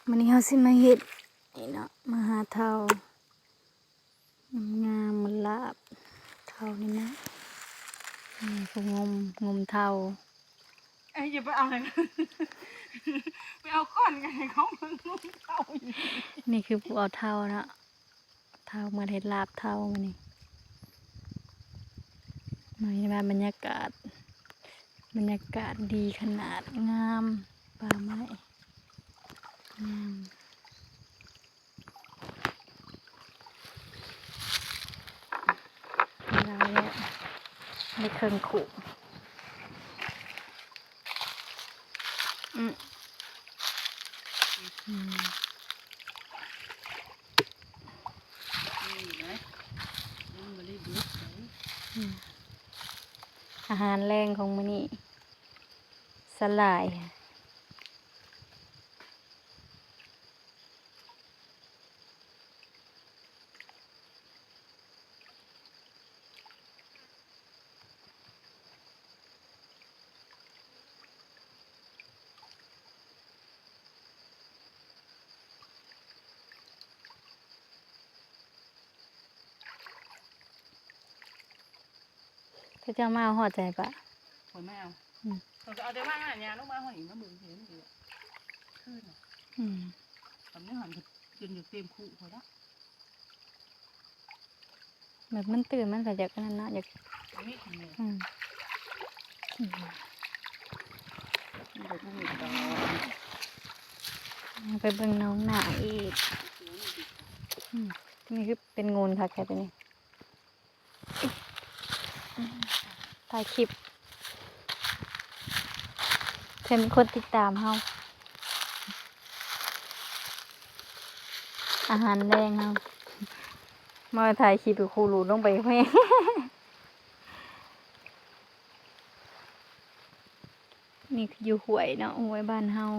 ມື້ນີ້ເຮົາຊິມາເຮັດນີ້ເນາະ ມາຫາເທົ້າງາມໆ ມາລາບເທົ້ານີ້ນະ. ນີ້ຜູ້ງົມ ງົມເທົ້າ. ເອີຍ ຢ່າໄປເອົານັ້ນ ໄປເອົາກ້ອນກັນໃຫ້ເຂົາເບິ່ງງົມເທົ້າຢູ່. ນີ້ຄືຜູ້ເອົາເທົ້າເນາະ ເທົ້າມາເຮັດລາບເທົ້າມື້ນີ້. ມາເຫັນວ່າບັນຍາກາດ ບັນຍາກາດດີຂະໜາດ ງາມ ປ່າໄມ້ງາມ. ລາວແລ້ວ ໄດ້ເຄິ່ງຄຸ. ອືມ ອືມ ນີ້ນະ ຍັງບໍ່ໄດ້ເບິດໃດ໋. ອືມ ອາຫານແລງຂອງມື້ນີ້ ສາຫຼ່າຍ. ເຂົາເຈົ້າມາເອົາຮອດໃສປະ? ຂ້ອຍມາເອົາ. ອືມ ຂ້ອຍກໍເອົາແຕ່ມາຫາຍາລົງມາຫ້ອຍອີກ ມາເບິ່ງເຫັນຢູ່ ຄືນ ອືມ ທຳໃນຫັ້ນ ຈົນຢາກເຕັມຄຸຂ້ອຍລະ. ແບບມັນຕື່ນ ມັນກໍຢາກອັນນັ້ນເນາະ ຢາກ ອືມ ອືມ ໄປເບິ່ງໜອງນ້ຳອີກ. ອືມ ນີ້ຄືເປັນໂງນຄັກແທ້ໂຕນີ້. ຖ່າຍຄລິບເພື່ອມີຄົນຕິດຕາມເຮົາ. ອາຫານແລງເຮົາ ມາຖ່າຍຄລິບ ຄູຫຼູດລົງໄປແຮງ. ນີ້ຄືຢູ່ຫ້ວຍເນາະ ຫ້ວຍບ້ານເຮົາ.